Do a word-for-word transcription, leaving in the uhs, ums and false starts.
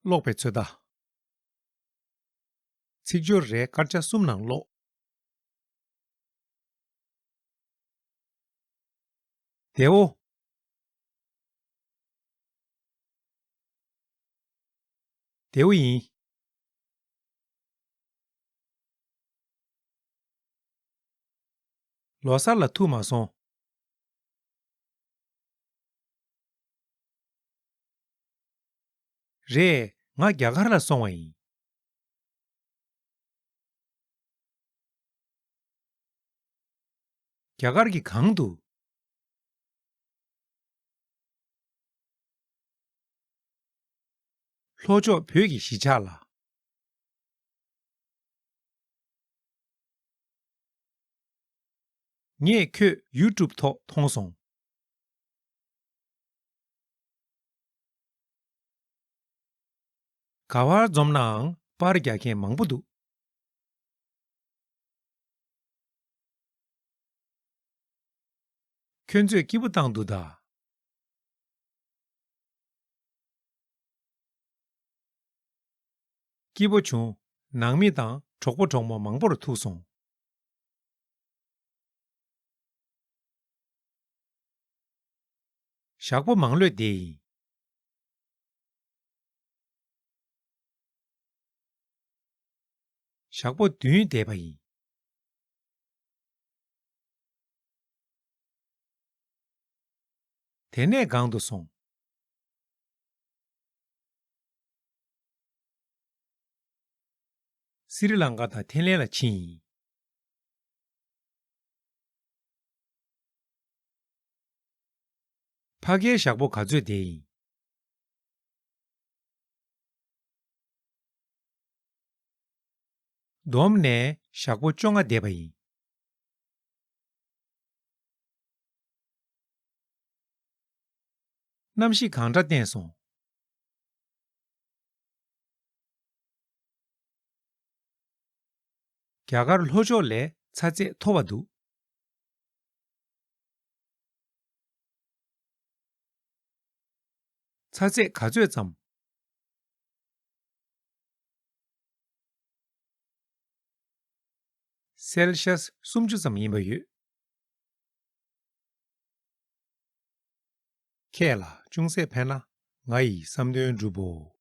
ཀློག་པའི་ཚོད་ལྟ། ཚིག་སྦྱོར་རེ་སྐར་ཆ་གསུམ་ནང་ཀློག། བདེ་བོ། བདེ་བོ་ཡིན། ལོ་གསར་ལ་ཐུག་མ་སོང་། རེད། ང་རྒྱ་གར་ལ་སོང་བ་ཡིན། རྒྱ་གར་གྱི་གང་དུ། ལྷོ་ཕྱོགས་བོད་ཀྱི་གཞིས་ཆགས་ལ། ངས་ཁྱོད་ཡུ་ཊུབ་ཐོག་མཐོང་སོང་། ག་བར་འཛོམས་ནའང་པར་རྒྱག་མཁན་མང་པོ་འདུག། ཁྱོད་ཚོས་སྐྱིད་པོ་བཏང་འདུག་ད། སྐྱིད་པོ་བྱུང་། ནང་མི་དང་གྲོགས་པོ་གྲོགས་མོ་མང་པོར་ཐུག་སོང་། ཞག་པོ་མང་ལོས་བསྡད་ཡིན། ཞག་པོ་བདུན་བསྡད་པ་ཡིན། དེ་ནས་གང་དུ་སོང་། སི་རི་ལང་ཀ་དང་ཐེ་ལན་ལ་ཕྱིན་ཡིན། ཕ་གིར་ཞག་པོ་ག་ཚོད་བསྡད་ཡིན། བསྡོམས་ནས་ཞག་པོ་བཅོ་ལྔ་བསྡད་པ་ཡིན། གནམ་གཤིས་གང་འདྲ་བསྟན་སོང་། རྒྱ་གར་ལྷོ་ཕྱོགས་ལས་ཚ་ཚད་མཐོ་བ་འདུག། ཚ་ཚད་ག་ཚོད་ཙམ། སེལ་ཤི་ཡས་སུམ་ཅུ་ཙམ་ཡིན་པ་ཡོད། ཁྱེད་ལ་ཅུང་ཟད་ཕན་ན་ང་ཡི་བསམ་དོན་འགྲུབ་བོ།